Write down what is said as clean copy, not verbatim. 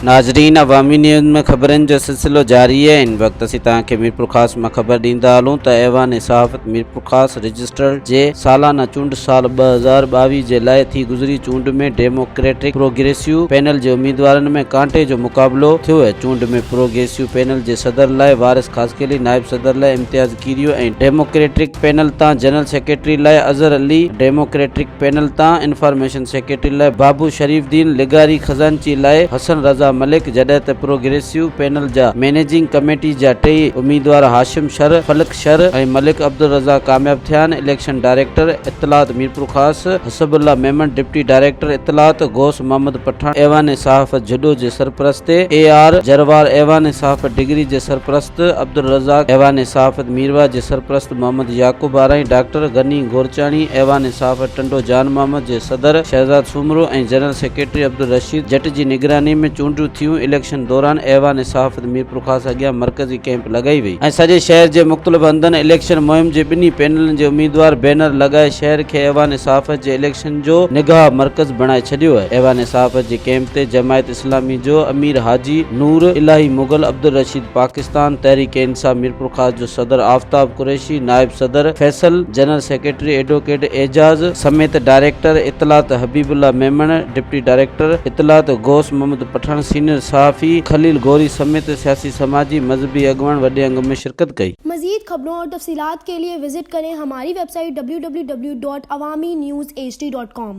ناظرين عوامي نيوز ۾ خبرن جو سلسلو جاري آهي ان وقت اسين توهان کي ميرپورخاص مان خبر ڏيندا هلون ته ايوان صحافت ميرپورخاص رجسٽرڊ جي سالانه چونڊ سال 2022 جي لاء ٿي گذري چونڊ ۾ ڊيموڪريٽڪ پروگريسيو پينل جي اميدوارن ۾ ڪانٽي جو مقابلو ٿيو چونڊ ۾ پروگريسيو پينل جي صدر لاء وارث خاصخيلي نائب صدر لاء امتياز ڪيريو ۽ ڊيموڪريٽڪ پينل تان جنرل سيڪريٽري لاء اظهر علي ڊيموڪريٽڪ پينل تان انفارميشن سيڪريٽري لاء بابو شريف الدين لغاري خزانچي لاء حسن رضا ملڪ جڏهن ته پروگريسيو پينل جا مئنيجنگ ڪميٽي جا ٽيئي اميدوار هاشم شر، فلڪ شر ۽ ملڪ عبدالرزاق ڪامياب ٿيا آهن اليڪشن ڊائريڪٽر اطلاعات ميرپورخاص حسب الله ميمڻ ڊپٽي ڊائريڪٽر اطلاعات غوث محمد پٺاڻ ايوان صحافت جهڏو جي سرپرست اي آر جروار ايوان صحافت ڊگري جي سرپرست عبدالرزاق، ايوان صحافت ميرواهه جي سرپرست محمد يعقوب آرائين، ڊاڪٽر غني گورچاڻي، ايوان صحافت ٽنڊو جان محمد جي صدر شهزاد سومرو ۽ جنرل سيڪريٽري عبدالرشيد جٽ جي نگراني ۾ چونڊون ٿيون، اليڪشن دوران ايوان صحافت ميرپورخاص اڳيان مرڪزي ڪئمپ لڳائي وئي ۽ سڄي شهر جي مختلف هنڌن اليڪشن مهم جي ٻنهي پينلن جي اميدوار بينر لڳائي شهر کي ايوان صحافت جي اليڪشن جو نگاهه مرڪز بڻائي ڇڏيو آهي ايوان صحافت جي ڪئمپ تي جماعت اسلامي جو امير حاجي نور الاهي مغل عبدالرشيد پاڪستان تحريڪ انصاف ميرپورخاص جو صدر آفتاب قريشي نائب صدر Faisal general secretary advocate Ejaz سميت ڊائريڪٽر اطلاعات Habibullah Memon deputy director اطلاعات غوث محمد پٺاڻ سينيئر صحافي خليل غوري سميت سياسي سماجي مذهبي اڳواڻ وڏي انگ ۾ شرڪت ڪئي. مزيد خبرون اور تفصيلات کے لئے وزٽ ڪرين ھماري web site www.awamiNewsHD.com.